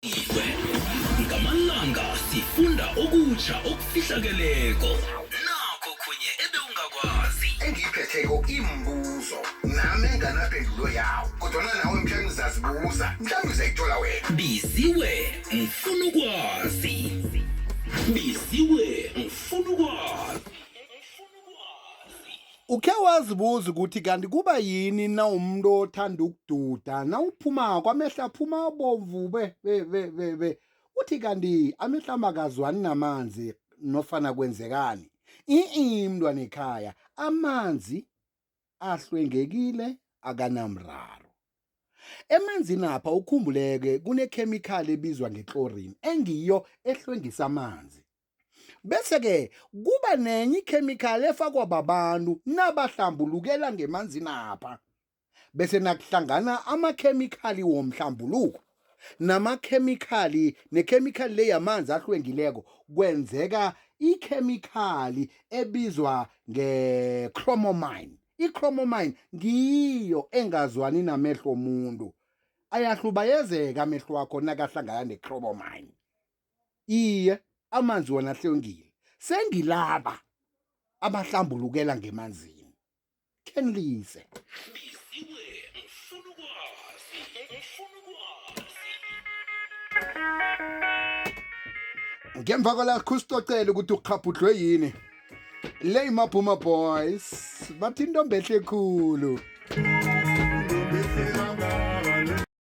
Iwe. Ngamalanga sifunda okutjha okufihlakeleko. Nakho khunye ebewungakwazi. Engiyiphetheko imbuzo nami enganapendulo yawo kodwana nawe mhlawumbe uzazibuza mhlawumbe uzayithola wena. Biziwe ngifuna ukwazi. Biziwe ngifuna ukwazi. Ukhe wazibuza ukuthi kanti kuba yini na umuntu othanda ukududa nawuphumako amehlo aphuma abomvu be be be be be uthi kanti amehlo amakazwani namanzi nofana kwenzekani? I-i mntwana ekhaya amanzi ahlwengekile akanamraro. Emanzini apha ukhumbuleke kunekhemikhali ebizwa nge-chlorine engiyo ehlwengisa amanzi. Bese-ke kuba nenye ikhemikhali efakwa babantu nabahlambulukela ngemanzinapha. Bese nakuhlangana amakhemikhali womhlambuluko namakhemikhali nekhemikhali le yamanzi ahlwengileko kwenzeka ikhemikhali ebizwa nge-chromomine. I-chromomine ngiyo engazwani namehlo omuntu. Ayahlubayezeka amehlo wakho nakahlangana ne-chromomine. Iye, amanzi wona ahlwengile. Sengilaba abahlambulukela ngemanzini. Khenilise. Biziwe ngifuna ukwazi. Ngifuna ukwazi. Ngemva kwala khusicocela ukuthi ukghabhudlwe yini. Le Mabhuma Boys bathi intombi ehle khulu.